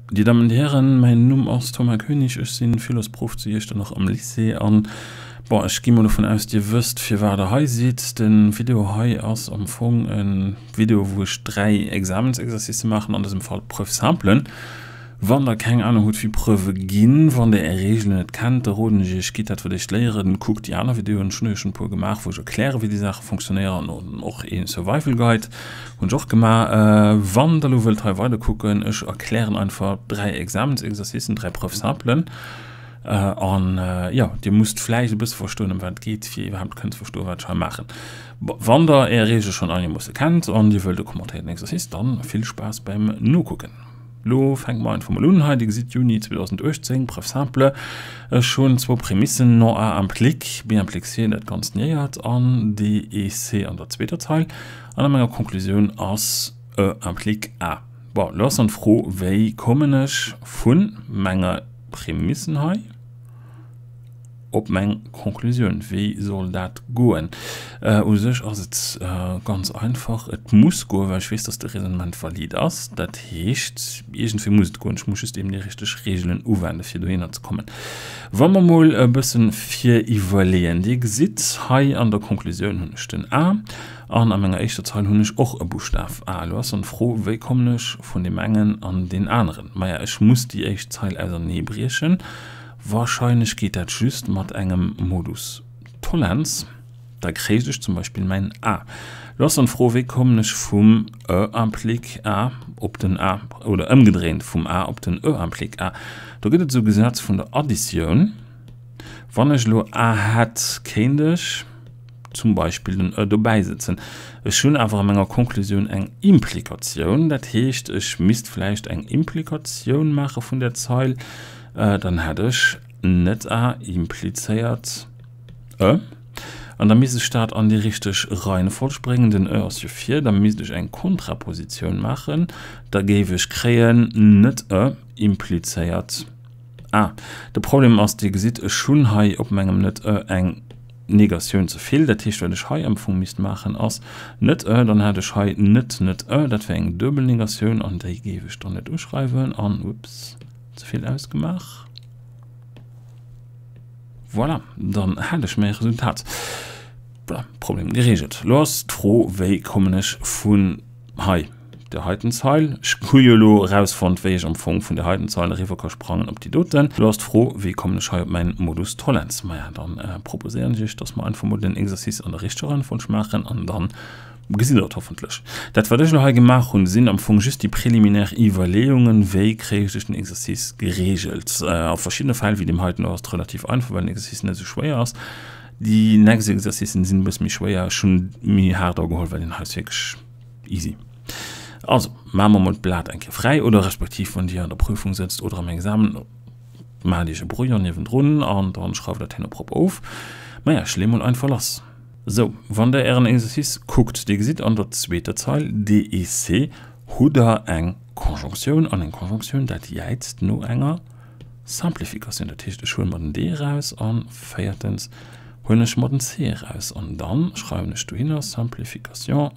Dir Dammen, Dir Hären, mäin Numm ass Thomas Koenig, ech sinn Philosprof zu Iechternach am Lycée an, bon, ech gi mol dovun aus, Dir wësst firwat der hei sidd. Den Video hei ass am Fong en Video wou ech 3 Examensexercicë maachen, an dësem Fall Preuve simplen. Wann der keng Ahnung hutt wéi Preuve ginn, wann der är Reegelen net kennt, da roden ech iech, gitt dat fir d'éischt léieren, kuckt déi aner Videoen, ech hunn der jo schonn e puer gemaach wou ech erklären wéi déi Saache fonctionnéieren an och ee Survival Guide hunn ech och gemaach. Wann der elo wëllt hei weider kucken, ech erklären einfach 3 Examensexercicen, 3 Preuves simplen an jo, dir musst vläicht e bësse verstoen ëm wat et geet fir iwwerhaapt kënnen ze verstoen wat ech hei maachen. Bon, wann der är Reegele schonn einermoosse kennt an dir wëllt e kommentéierten Exercice, dann vill Spaass beim Nokucken. Lo fänke mer einfach mol un hei. Dir gesitt Juni 2018, Preuve simple. Ech hunn zwou Prämissen, non A implique, B implique C, dat Ganzt niéiert, an D et C an der zweeter Zeil. An a menger Konklusioun ass E implique A. Bon, lo ass dann d'Fro, wéi kommen ech vu menger Prämissen hei op meng Konklusioun? Wéi soll dat goen? U sech ass et ganz einfach, et muss goen, well ech weess, dass de Raisonnement valide ass. Dat heescht, iergendwéi muss et goen. Ech muss just eben déi richteg Reegelen uwenden, fir dohinner ze kommen. Wa mer mol e bëssen vir iwwerleeën, Dir gesitt hei an der Konklusioun hunn ech den A an a menger éischter Zeil hunn ech och e Buschtaf A. Elo ass dann d'Fro, wéi kommen ech vun deem engen an deen aneren? Maja, ech muss déi éischt Zeil auserneebriechen. Wahrscheinlech geet dat just mat engem Modus tollens. Da kréich ech zum Beispill mäin A. Lo ass dann d'Fro, wéi kommen ech vum E implique A op den A, oder ëmgedréint, vum A op den E implique A. Do gëtt et esou Gesetz vun der Additioun. Wann ech elo A hätt, kéint ech zum Beispill den E dobäi setzen. Ech hunn awer a menger Konklusioun eng Implikatioun. Dat heescht, ech misst vläicht eng Implikatioun maache vun där Zeil. Dann hätt ech net A implizéiert E. An da misst ech dat an déi richteg Reihenfolg bréngen. Den E ass jo vir, da misst ech eng Kontrapositioun maachen. Da géif ech kréien net E implizéiert A. De Problem ass, Dir gesitt, ech hunn hei op mengem net E eng Negatioun ze vill. Dat heescht, wat ech hei am Fong misst maachen, ass net E, dann hätt ech hei net net E, dat wär eng duebel Negatioun an déi géif ech dann net uschreiwen an, ups, ze vill ausgemaach. Voilà, dann hätt ech mäi Resultat. Voilà, Problem geregelt. Lo ass d'Fro, wéi kommen ech vun hei, der heiten Zeil, ech hu jo elo erausfonnt, wéi ech am Fong vun der heiten Zeil eriwwer ka sprangen op déi doten. Lo ass d'Fro, wéi kommen ech hei op mäin Modus tollens? Maja, dann proposéieren ech iech, dass mer einfach mol den Exercice an der richteger Reihenfolg maachen an dann gesitt der et hoffentlech. Dat, wat ech elo hei gemaach hunn, sinn am Fong just déi préliminaire Iwwerleeungen, wéi kréich ech den Exercice geregelt. A verschiddene Fäll, wéi deem heiten, do ass et relativ einfach, well den Exercice net esou schwéier ass. Déi nächst Exercicen sinn e bësse méi schwéier. Ech hunn méi haart ageholl, well deen hei ass wierklech easy. Also, maache mer mol d'Blat eng Kéier fräi, oder respektiv, wann Dir an der Prüfung sëtzt oder am Examen, maacht Iech e Brouillon niewendrun an dann schreift Der dat herno propper of. Maja, ech leeë mol einfach lass. Sou, wann Der Ären Exercice kuckt, Dir gesitt an der zweeter Zeil, D et C, hutt Der eng Konjonktioun an eng Konjonktioun, dat jäizt no enger Simplificatioun. Dat heescht, ech huele mer den D eraus a véiertens huelen ech mer den C eraus an dann schreiwen ech dohinner Simplification.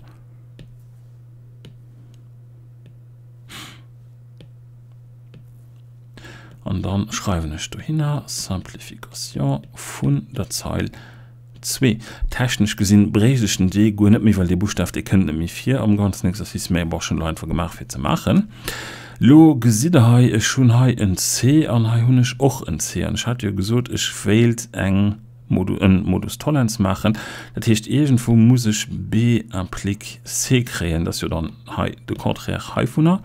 An dann schreiwen ech dohinner Simplification vun der Zeil 2. Technesch gesinn bréicht ech den D guer net méi, well dee Buschtaf dee kënnt net méi vir am ganzen Exercice, mä bon, ech hunn elo einfach gemaach fir ze maachen. Lo gesitt der hei, ech hunn hei en C an hei hunn ech och en C an ech hat jo gesot, ech wéilt eng Modu en Modus tollens maachen. Dat heescht iergendwou muss ech B implique C kréien, dat ass jo dann hei de Contraire heivunner.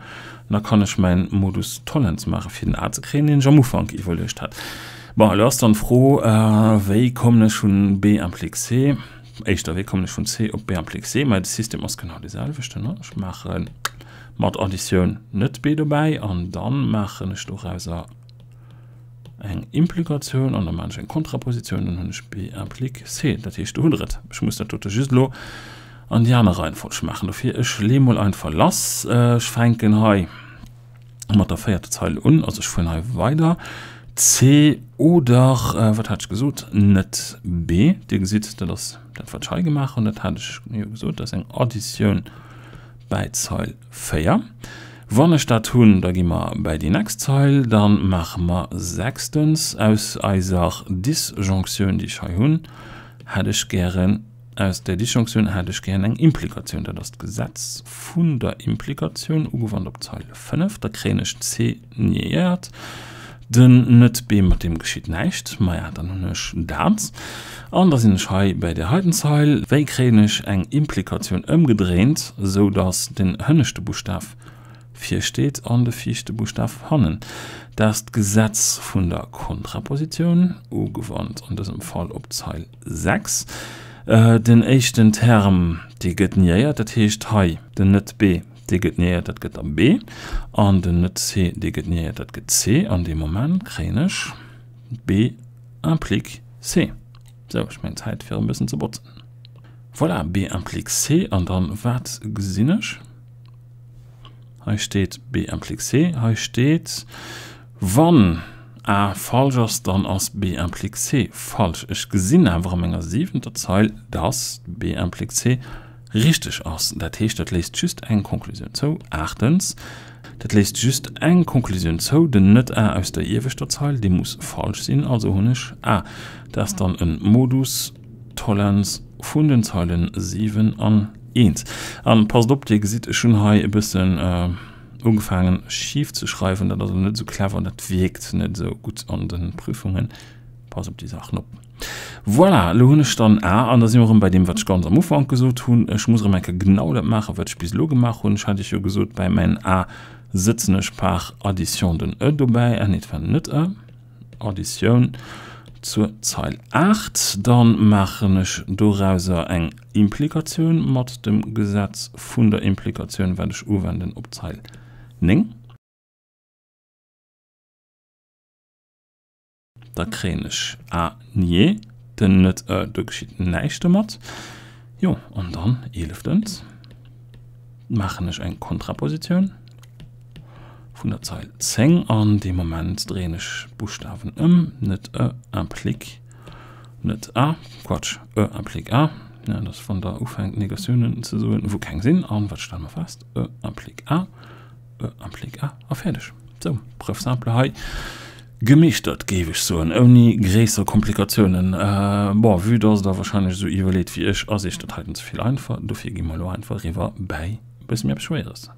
An da kann ech mäin Modus tollens maachen, fir den A ze kréien, deen ech am Ufank iwwerluecht hat. Bon, elo ass dann d'Fro, wéi kommen ech vun B implique C, éischter, wéi kommen ech vun C op B implique C? Mä de System ass genau dee selwechten, ne? Ech maache mat Additioun net B dobäi an dann maachen ech dorauser eng Implikatioun an da maachen ech eng Kontrapositioun, dann hunn ech B implique C. Dat heescht, do hutt Der et. Ech muss dat dote just elo an déi aner Reihenfolg maachen. Dofir, ech leeë mol einfach lass. Ech fänken hei mat der véierter Zeil un, also ech fueren hei weider, C oder, wat hat ech gesot, net B. Dir gesitt, dat ass dat, wat ech hei gemaach hunn, dat hat ech jo gesot, dat ass eng Additioun bäi Zeil 4. Wann ech dat hunn, da gi mer bäi déi next Zeil. Da maache mer sechstens, aus eiser Disjonctioun, déi ech hei hunn, hätt ech gären, aus där Disjonctioun hätt ech gären eng Implikatioun. Dat ass d'Gesetz vun der Implikatioun, ugewannt op d'Zeil 5. Da kréien ech C niéiert. Den net B, mat deem geschitt näischt. Maja, dann hunn ech dat. An da sinn ech hei bäi där heiten Zeil. Wéi kréien ech eng Implikatioun ëmgedréint, esou datt den hënneschte Buschtaf vir steet an de viischte Buschtaf hannen? Dat ass d'Gesetz vun der Kontrapositioun, ugewannt an dësem Fall op d'Zeil 6. Den éischten Term, dee gëtt niéiert, dat heescht hei den net B, Dee gëtt niéiert, dat gëtt da B. An den net C, dee gëtt niéiert, dat gëtt C. An deem Moment kréien ech B implique C. Sou, ech mengen Zäit fir e bëssen ze botzen. Voilà, B implique C. An dann, wat gesinn ech? Hei steet B implique C. Hei steet, wann A falsch ass, dann ass B implique C falsch. Ech gesinn awer a menger siwenter Zeil, dass B implique C Richteg ass. Dat heescht, dat léisst just eng Konklusioun zou. Aachtens, dat léisst just eng Konklusioun zou, den Net-A aus der ieweschter Zeil, dee muss falsch sinn, also hunn ech A. Dat ass dann e Modus tollens vun den Zeilen 7 an 1. An passt op, Dir gesitt, ech hunn hei e bëssen ugefaangen schif ze schreiwen. Dat ass elo net esou clever, dat wierkt net esou gutt an de Prüfungen. Passt op déi Saachen op. Voilà, elo hunn ech dann A, an da si mer erëm bei deem, wat ech ganz am Ufank gesot hunn. Ech muss erëm eng Kéier genau dat maachen, wat ech bis elo gemaach hunn. Ech hat Iech jo gesot, bei mäin A sëtzen ech par Addition den e dobäi. Ah nee, et war net e. Additioun zur Zeil 8. Dann maachen ech dorauser eng Implikatioun mat dem Gesetz vun der Implikatioun, wat ech uwenden op d'Zeil 9. Da kréien ech A nié, den net e, do geschitt näischt domat. Jo, an dann eeleftens maachen ech eng Kontrapositioun vun der Zeil 10 an dee Moment dréien ech d'Buschtawen ëm, net e implique net a, Quatsch, e implique a, ja, dat ass wann der ufänkt Negatiounen ze soen, wou keng sinn, an wat stelle mer fest, e implique a. E implique A a fäerdeg. Sou, Preuve simple hei gemeeschtert, géif ech soen, ouni gréisser Komplikatiounen. Bon, vue dass Der wahrscheinlech esou iwwerleet wéi ech, ass Iech dat heiten ze vill einfach. Dofir gi mer elo einfach eriwwer bäi e bësse méi eppes Schwéieres.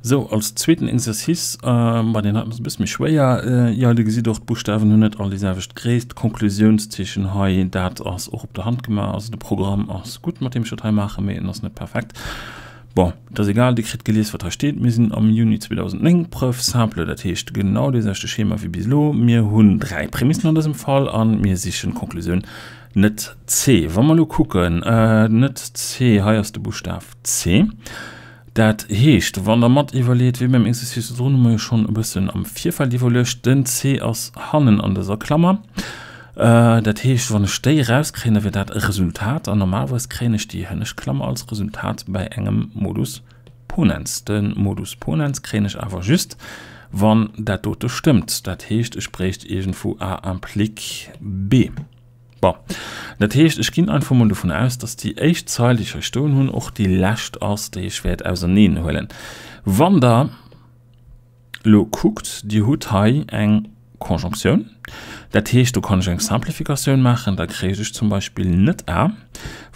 Sou, als zweeten Exercice, bei deen heiten ass e bësse méi schwéier. Jo, Dir gesitt och, d'Buschtawen hunn net all déi selwecht Gréisst. D'Konklusiounszeechen hei, dat ass och op der Hand gemaach. Also de Programm ass gutt, mat deem ech dat hei maachen, mee en ass net perfekt. Bon, et ass egal, Dir kritt gelies, wat hei steet. Mir sinn am Juni 2009, Preuve simple, dat heescht genau dee selwechte Schema wéi bis elo. Mir hunn 3 Prämissen an dësem Fall a mir sichen d'Konklusioun net C. Wa mer elo kucken, net C, hei ass de Buschtaf C. Dat heescht, wann Der mat iwwerleet, wéi beim Exercice virdrun, hu mer jo schonn e bëssen am Virfeld iwwerluecht, den C ass hannen an dëser Klammer. Dat heescht, wann ech déi erauskréien, da wier dat e Resultat. An normalerweis kréien ech déi hënnescht Klammer als Resultat bäi engem Modus ponens. De Modus ponens kréien ech awer just, wann dat dote stëmmt. Dat heescht, ech bréicht iergendwou A implique B. Bon, dat heescht, ech ginn einfach mol dovun aus, dass déi éischt Zeil, déi ech hei stoen hunn, och déi lescht ass, déi ech wäert auserneenhuelen. Wann Der Lo kuckt, Dir hutt hei eng Konjonktioun, dat heescht, do kann ech eng Simplificatioun maachen, da kréich ech zum Beispill net a.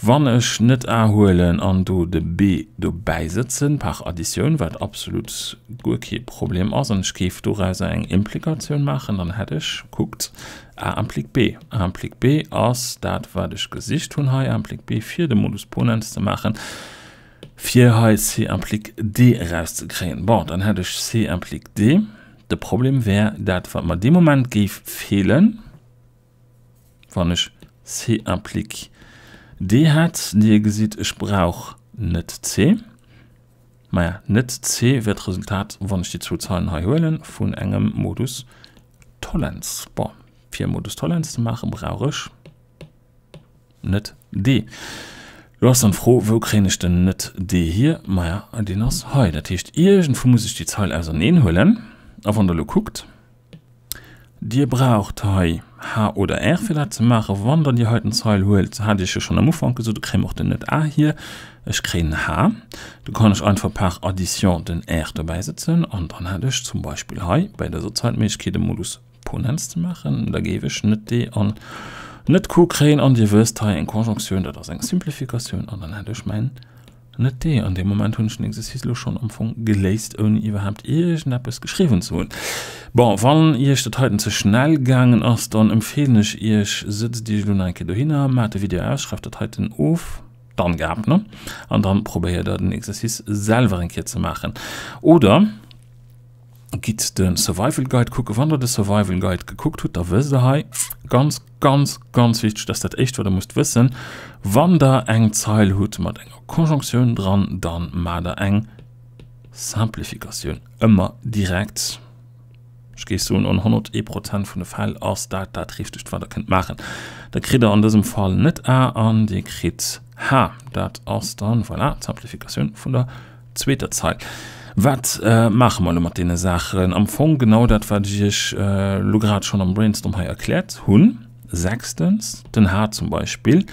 Wann ech net a huelen an do de b dobäi sëtzen, par Additioun, wat absolut guer kee Problem ass, an ech géif dorauser eng Implikatioun maachen, dann hätt ech, kuckt, a implique b. A implique b ass dat, wat ech gesicht hunn hei, a implique b, fir de Modus ponens ze maachen. Fir hei C implique D erauszekréien, bon, dann hätt ech C implique D. De Problem wär dat, wat mer dee Moment géif feelen, wann ech C implique D hätt. Dir gesitt, ech brauch net C. Maja, net C wär d'Resultat, wann ech déi zwou Zeilen hei huelen, vun engem Modus tollens. Bon, fir e Modus tollens ze maachen, brauch ech Net D. Lo ass dann d'Fro, wou kréien ech den net D hier? Maja, deen ass hei. Dat heescht, iergendwou muss ech déi Zeil auserneen huelen. A wann Der elo kuckt, Dir braucht hei. H oder R fir dat ze maachen. Wann Der déi heiten Zeil huelt, hat ech jo schonn am Ufank gesot, do kréie mer och den net A hier, ech kréien en H. Do kann ech einfach par addition den R dobäi setzen an dann hätt ech zum Beispill hei bäi dëser Zeil d'Méiglechkeet e Modus ponens ze maachen. Da géif ech net D an net Q kréien an Dir wësst, hei eng Conjonctioun, dat ass eng Simplifikatioun an dann hätt ech mäin Net dee. An deem Moment hunn ech den Exercice elo schonn am Fong geléist, ouni iwwerhaapt iergendeppes geschriwwen ze hunn. Bon, wann iech dat heiten ze schnell gaangen ass, dann empfeelen ech iech, sëtzt iech elo nach eng Kéier dohinner, maacht de Video aus, schreift dat heiten of, dann gehabt, ne? An dann probéiert der den Exercice selwer eng Kéier ze maachen. Oder gitt de Survival Guide kucken. Wann der de Survival Guide gekuckt hutt, da wësst der hei ganz, ganz, ganz wichteg, dat ass dat éischt wat der musst wëssen, wann der eng Zeil hutt mat enger Konjonktioun dran, dann maacht der eng Simplifikatioun ëmmer direkt. Ech géif soen an 101 Prozent vun de Fäll ass dat dat richtegt wat der kënnt maachen. Da kritt der an dësem Fall net A an dir kritt H. Dat ass dann, voilà, d'Simplifikatioun vun der Zweeter Zeil. Wat maache mer elo mat deene Saachen? Am Fong genau dat, wat ech Iech elo grad schonn am Brainstorm hei erkläert hunn. Sechstens, den H zum Beispill.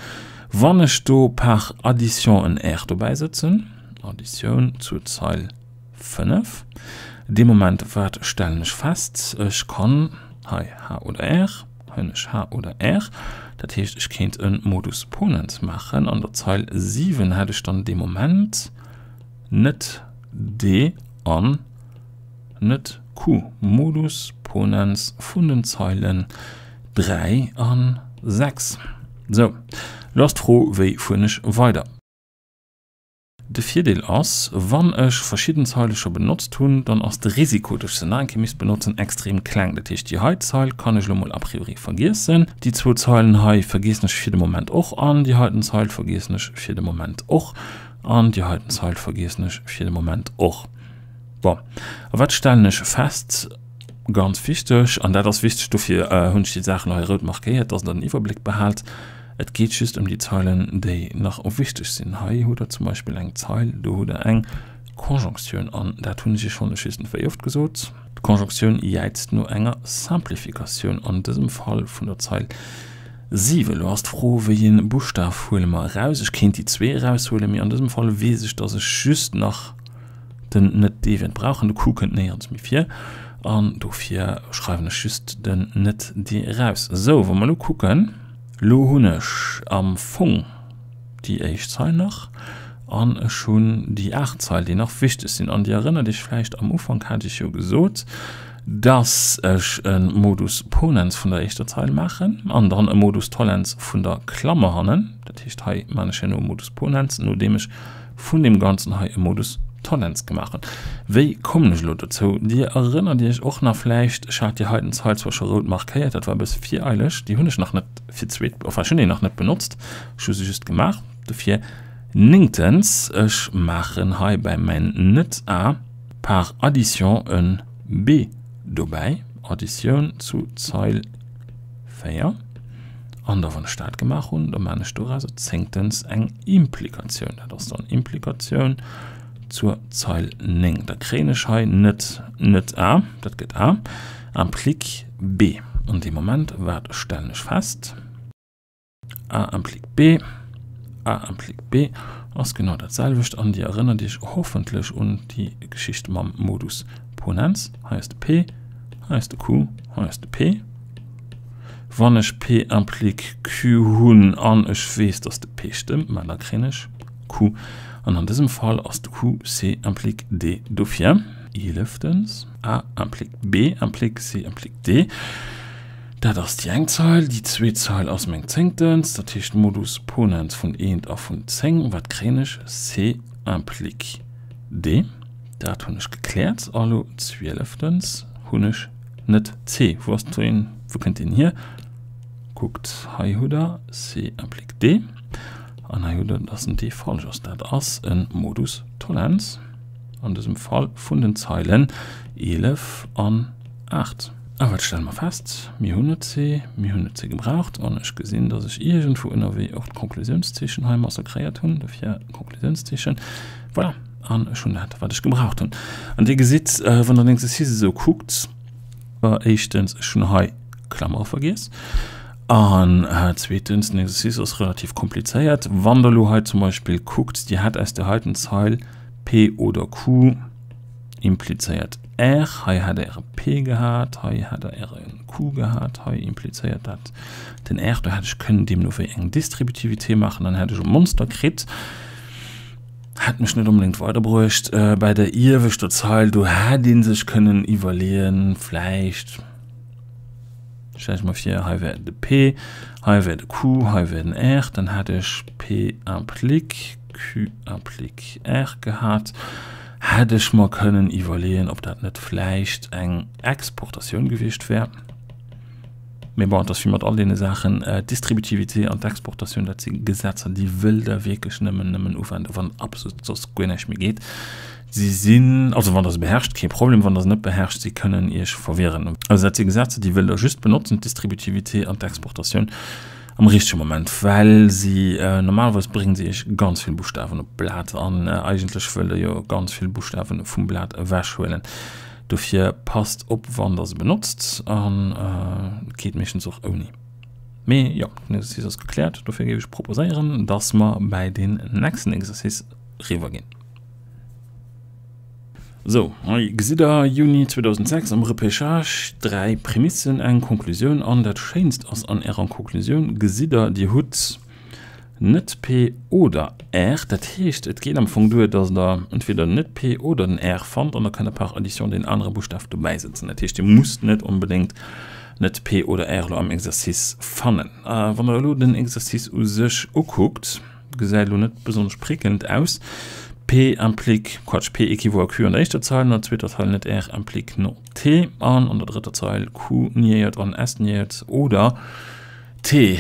Wann ech do par addition en R dobäi sëtzen, Additioun zur Zeil 5, dee Moment, wat stellen ech fest? Ech kann hei H oder R, hei hunn ech H oder R. Dat heescht, ech kéint e Modus ponens maachen. An der Zeil 7 hätt ech dann dee Moment net D an net Q, Modus ponens vun den Zeilen 3 an 6. Sou, elo ass d'Fro, wéi fueren ech weider? De Virdeel ass, wann ech verschidden Zeile scho benotzt hunn, dann ass de Risiko, datt ech se nach eng Kéier misst benotzen, extrem kleng. Dat heescht, déi hei Zeil kann ech elo mol a priori vergiessen. Déi zwou Zeilen hei vergiessen ech fir de Moment och an déi heiten Zeil vergiessen ech fir de Moment och an déi heiten Zeil vergiessen ech fir de Moment och. Bon, a wat stellen ech fest? Ganz wichteg, an dat ass wichteg, dofir hunn ech déi Saachen hei rout markéiert, dass Der den Iwwerbléck behaalt, Et geet just ëm déi Zeilen, déi nach wichteg sinn. Hei hutt Der zum Beispill eng Zeil, do hutt Der eng Konjonktioun an dat hunn ech Iech schonn ech weess net wéi oft gesot, d'Konjonktioun jäizt no enger Simplifikatioun, an dësem Fall vun der Zeil 7. Elo ass d'Fro, wéi ee Buschtaf huele mer eraus? Ech kéint déi zwee eraushuelen, mee an dësem Fall weess ech, dass ech just nach den net D wäert brauchen. De Q kënnt néierens méi vir an dofir schreiwen ech just den net D eraus. Esou, wa mer elo kucken. Lo hunn ech am Fong déi éischt Zeil nach an ech hunn déi aacht Zeil, déi nach wichteg sinn. An Dir erënnert Iech vläicht, am Ufank hat ech jo gesot, dass ech e Modus ponens vun der éischter Zeil maachen an dann e Modus tollens vun der Klammer hannen. Dat heescht, hei maachen ech herno e Modus ponens, nodeem ech vun deem Ganzen hei e Modus tollens gemaach hunn. Wéi kommen ech elo dozou? Dir erënnert Iech och nach vläicht, ech hat déi heiten Zeil zwar scho rout markéiert, dat war e bësse vireileg, déi hunn ech nach net fir d'zweet, enfin ech hunn déi nach net benotzt, ech hu se just gemaach. Dofir néngtens, ech maachen hei bäi mäin net A par addition e B dobäi, Additioun zu Zeil 4. An da wann ech dat gemaach hunn, da maachen ech dorauser zéngtens eng Implikatioun. Dat ass dann Implikatioun zur Zeil 9. Da kréien ech hei net net A, dat gëtt A, implique B. An deem Moment, wat stellen ech fest? A implique B, A implique B ass genau dat selwecht. An Dir erënnert Iech hoffentlech un déi Geschicht mam Modus ponens. Hei ass de P, hei ass de Q, hei ass de P. Wann ech P implique Q hunn an ech weess, dass de P stëmmt, ma da kréien ech Q. An an dësem Fall ass de Q C implique D. Dofir, eelëftens, A implique B implique C implique D. Dat ass déi eng Zeil. Déi zweet Zeil ass meng zéngtens, dat heescht Modus ponens vun eent a vun 10. Wat kréien ech? C implique D. Dat hunn ech gekläert. A lo zwielëftens hunn ech Net C. Wou ass deen? Wou kënnt deen hier? Kuckt, hei hutt der C implique D. An hei hutt der, dass den D falsch ass. Dat ass e Modus tollens, an dësem Fall vun den Zeilen 11 an 8. A wat stelle mer fest? Mir hunn net C, mir hunn net C gebraucht. An ech gesinn, dass ech iergendwou ënnerwee och d'Konklusiounszeechen hei massakréiert hunn. Dofir Konklusiounszeechen. Voilà. An ech hunn dat, wat ech gebraucht hunn. An Dir gesitt, wann Der den Exercice esou kuckt, éischtens, ech hunn hei. Klammere vergiess. An zweetens, den Exercice ass relativ komplizéiert. Wann der elo hei zum Beispill kuckt, Dir hätt aus där heiten Zeil P oder Q implizéiert R, hei hätt Der e P gehat, hei hätt Der e Q gehat, hei implizéiert dat den R. Do hätt ech kënnen deemno wéi eng Distributivité maachen, dann hätt ech e Monster kritt. Hätt mech net onbedéngt weiderbruecht. Bei der ieweschter Zeil, do hätt ee sech kënnen iwwerleeën, vläicht, stell ech mer vir, hei wär de P, hei wär de Q, hei wär den R, dann hätt ech P implique Q implique R gehat. Hätt ech mer kënnen iwwerleeën, ob dat net vläicht eng Exportatioun gewiescht wär. Mee bon, et ass wéi mat all deene Saachen, d'Distributivité an d'Exportatioun, dat si Gesetzer, déi wëllt Der wierklech nëmmen, nëmmen uwenden, wann absolut soss guer näischt méi geet. Si sinn, also wann Der se beherrscht, kee Problem, wann Der se net beherrscht, si kënnen Iech verwirren. Also dat si Gesetzer, déi wëllt Der just benotzen, d'Distributivité an d'Exportatioun, am richtege Moment, well si normalerweis bréngen si Iech ganz vill Buschtawen op d'Blat an eigentlech wëllt Der jo ganz vill Buschtawen vum Blat ewechhuelen. Dofir passt op wann der se benotzt an et geet meeschtens och ouni. Mee jo, den Exercice ass gekläert, dofir géif ech proposéieren, dass mer bäi deen nächsten Exercice riwwer ginn. Sou, hei gesitt der Juni 2006 am Repêchage, 3 Prämissen, eng Konklusioun an dat Schéinst ass an ärer Konklusioun gesitt der, dir hutt Net P oder R, dat heescht et geet am Fong duer, datt der entweder net P oder den R fannt an da kënnt der par Addition deen anere Buschtaf dobäisetzen. Dat heescht dir musst net onbedéngt net P oder R elo am Exercice fannen. Wann der elo den Exercice u sech ukuckt, gesäit elo net besonnesch prickelnd aus, P implique, Quatsch, P équivaut à Q an der éischter Zeil, an der zweeter Zeil net R implique non T an an der drëtter Zeil Q niéiert an S niéiert oder T,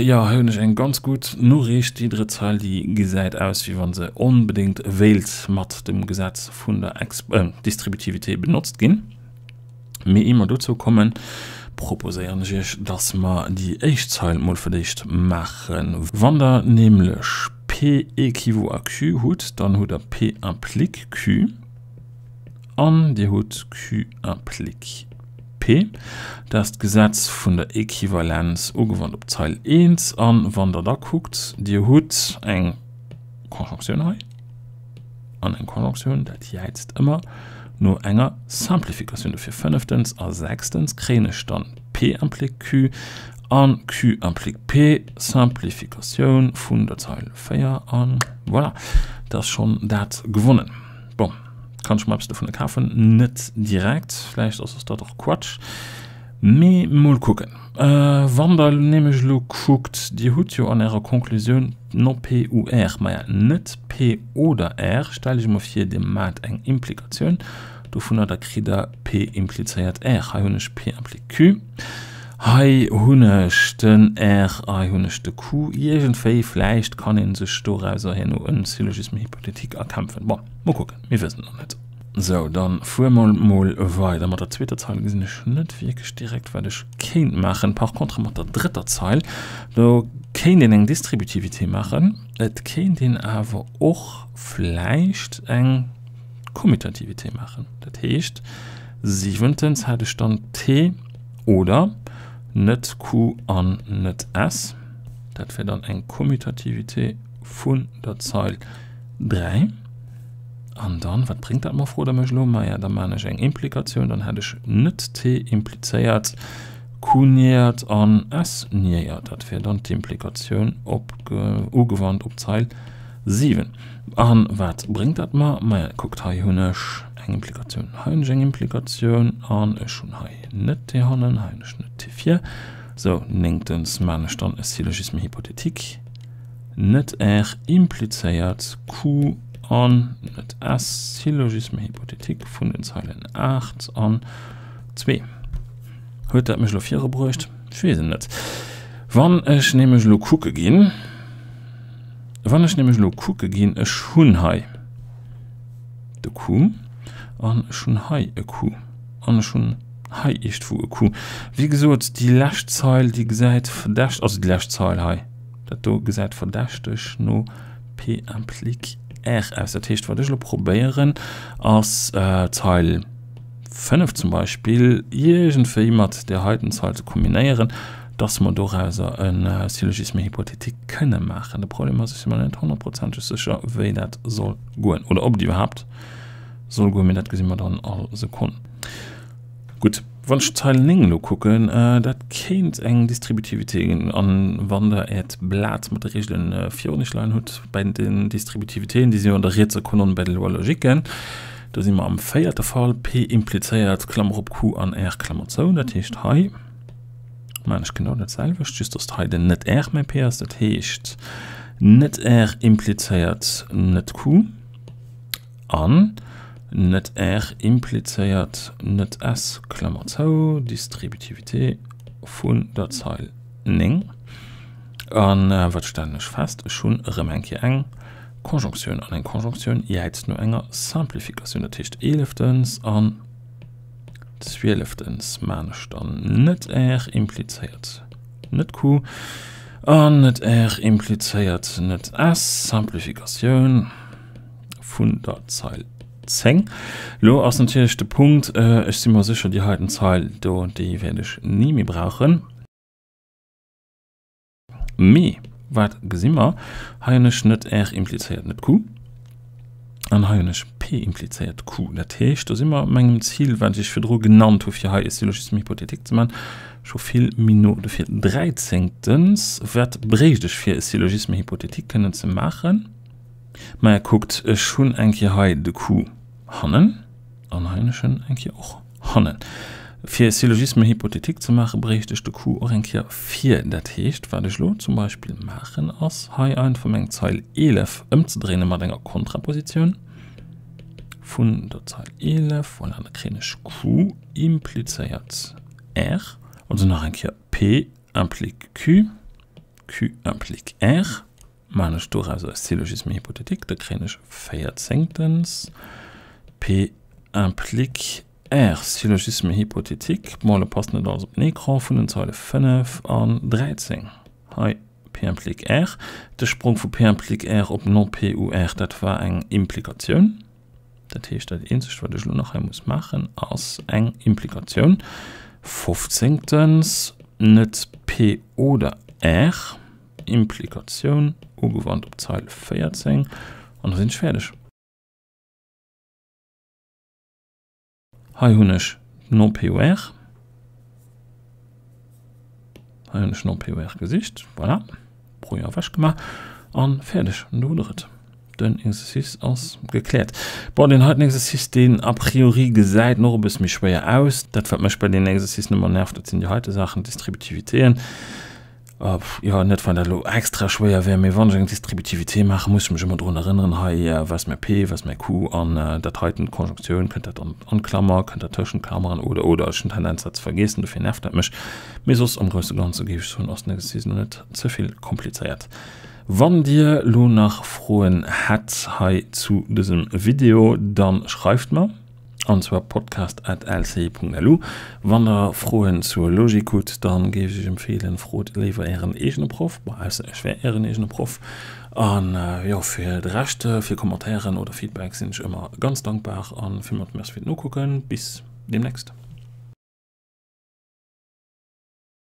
Jo, hei hunn ech eng ganz gutt Noriicht. Déi drëtt Zeil, déi gesäit aus, wéi wa se onbedéngt wéilt mat dem Gesetz vun der Distributivité benotzt ginn. Mee ier mer dozou kommen, proposéieren ech Iech, dass mer déi éischt Zeil mol fir d'éischt maachen. Wann Der nämlech P équivaut à Q hutt, dann hutt Der P implique Q. An Dir hutt Q implique P. Dat ass d'Gesetz vun der Equivalenz ugewannt op d'Zeil 1. An wann Der da kuckt, Dir hutt eng Konjonktioun hei an eng Konjonktioun, dat jäizt ëmmer no enger Simplificatioun. Dofir fënneftens a sechstens kréien ech dann P implique Q an Q implique P, Simplificatioun vun der Zeil 4 an voilà, da ass schonn dat gewonnen. Bon, kann ech mer eppes dovunner kafen? Net direkt, vläicht ass dat och Quatsch, mee mol kucken. Wann der nämlech elo kuckt, Dir hutt jo an Ärer Konklusioun non P ou R, maja net P oder R, stellt Iech emol vir, Dir maacht eng Implikatioun dovunner, da kritt Der P implizéiert R. Hei hunn ech P implique Q, hei hunn ech den R, hei hunn ech de Q. Iergendwéi, vläicht kann ee sech dorauser herno e Syllogisme hypothétique erkämpfen. Bon. Mol kucken, mir wëssen et nach net. Sou, dann fuere mer mol weider. Mat der zweeter Zeil gesinn ech net wierklech direkt, wat ech kéint maachen. Par contre mat der drëtter Zeil, do kéint een eng Distributivité maachen. Et kéint een awer och vläicht eng Kommutativité maachen. Dat heescht, siwentens hätt ech dann T oder net Q an net S. Dat wär dann eng Kommutativité vun der Zeil 3. An dann, wat bréngt dat mer, frot der mech elo. Maja, da maan ech eng Implikatioun, dann hätt ech net T implizéiert, Q niéiert an S niéiert. Dat wär dann d'Implikatioun op, ugewannt op d'Zeil 7. An wat bréngt dat mer? Maja, kuckt, hei hunn ech eng Implikatioun, hei hunn ech eng Implikatioun an ech hunn hei net T hannen, hei hunn ech net T vir. Sou, néngtens maan ech dann e Syllogisme hypothétique. Net R implizéiert Q an net S, Syllogisme hypothétique vun den Zeilen 8 an 2. Huet dat mech elo virubruecht? Ech weess et net. Wann ech nämlech elo kucke ginn, wann ech nämlech elo kucke ginn, ech hunn hei de Q an ech hunn hei e Q an ech hunn hei iergendwou e Q. Wéi gesot, déi lescht Zeil, déi gesäit verdächt, also déi lescht Zeil hei, Dat do gesäit verdächteg no P implique R aus. Dat heescht, wat ech elo probéieren, ass d'Zeil. 5 zum Beispill iergendwéi mat där heiten Zeil ze kombinéieren, dass mer dorauser e Syllogisme hypothétique kënne maachen. De Problem ass, ech si mer net honnertprozenteg sécher, wéi dat soll goen oder ob et iwwerhaapt soll goen, mee dat gesi mer dann all Sekonn. Gutt, wann ech d'Zeil 9 elo kucken, dat kéint eng Distributivité ginn. An wann Der Äert Blat mat de Reegele virun Iech leien hutt, bei den Distributivitéen, déi si jo an der rietser Kolonn bei de Lois logiques, do si mer am véierte Fall, P implizéiert, Klammer op, Q an R, Klammer zou. Dat heescht, hei maachen ech genau dat selwecht, just datt hei den net R mäi P ass. Dat heescht, net R implizéiert net Q. An net R implizéiert net S, Klammer zou, Distributivité vun der Zeil 9. An wat stellen ech fest? Ech hunn erëm eng Kéier eng Konjonktioun, an eng Konjonktioun jäizt no enger Simplifikatioun. Dat heescht, eeleftens an zwieleftens maan ech dann net R implizéiert net Q an net R implizéiert net S, Simplifikatioun. vun der Zeil 10. Lo ass natierlech de Punkt, ech si mer sécher, déi heiten Zeil do, déi wäert ech ni méi brauchen. Mee wat gesi mer? Hei hunn ech net R implizéiert net Q an hei hunn ech P implizéiert Q. Dat heescht, do si mer mengem Zil, wat ech virdru genannt hu fir hei e Syllogisme hypothétique ze maachen, scho vill méi no. Dofir dräizéngtens, wat bréicht ech fir e Syllogisme hypothétique kënnen ze maachen? Maja kuckt, ech hunn eng Kéier hei de Q hannen an hei hunn ech en eng Kéier och hannen. Fir e Syllogisme hypothétique ze maachen, bréicht ech de Q och eng Kéier vir. Dat heescht, wat ech elo zum Beispill maachen, ass hei einfach meng Zeil 11 ëmzedréine mat enger Kontrapositioun vun der Zeil 11. Voilà, da kréien ech Q implizéiert R, also nach eng Kéier P implique Q, Q implique R. Maachen ech dorauser e Syllogisme hypothétique, da kréien ech véierzéngtens P implique R. Syllogisme hypothétique, bon, elo passt net alles op den Ecran, vun den Zeile 5 an 13. Hei P implique R. De Sprong vu P implique R op non P ou R, dat war eng Implikatioun. Dat heescht, dat eenzegt, wat ech elo nach hei muss maachen, ass eng Implikatioun. Fofzéngtens, net P oder R. Implikatioun, ugewannt op d'Zeil 14, an da sinn ech fäerdeg. Hei hunn ech non POR. Hei hunn ech non POR gesicht. Voilà. Brouillon ewech gemaach. An fäerdeg. An do hutt der et. Den Exercice ass gekläert. Bon, deen heiten Exercice, deen a priori gesäit nach e bësse méi schwéier aus. Dat, wat mech bei deenen Exercicen ëmmer nervt, dat sinn déi heite Saachen, d'Distributivitéen. Jo, net well dat elo extra schwéier wär, mee wann ech eng Distributivité maachen, muss ech mech ëmmer drun erënneren, hei, wat ass mäi P, wat ass mäi Q an dat heiten, d'Konjonktioun, kënnt dat an d'Klammer, kënnt dat tëschent d'Klameren oder, oder. Ech hunn d'Tendenz dat ze vergeessen, dofir nervt dat mech. Mee soss am grousse Ganze géif ech soen, ass den Exercice elo net ze vill komplizéiert. Wann Dir elo nach Froen hätt hei zu dësem Video, dann schreift mer. An zwar podcast@lci.lu. Wann der Froen zur Logik hutt, dann géif ech iech empfeelen, frot léiwer ären eegene Proff, bon, ausser ech wär ären eegene Proff. An jo, fir de Rescht, fir Commentairen oder Feedback sinn ech ëmmer ganz dankbar. An villmools Merci fir d'Nokucken. Bis deemnächst.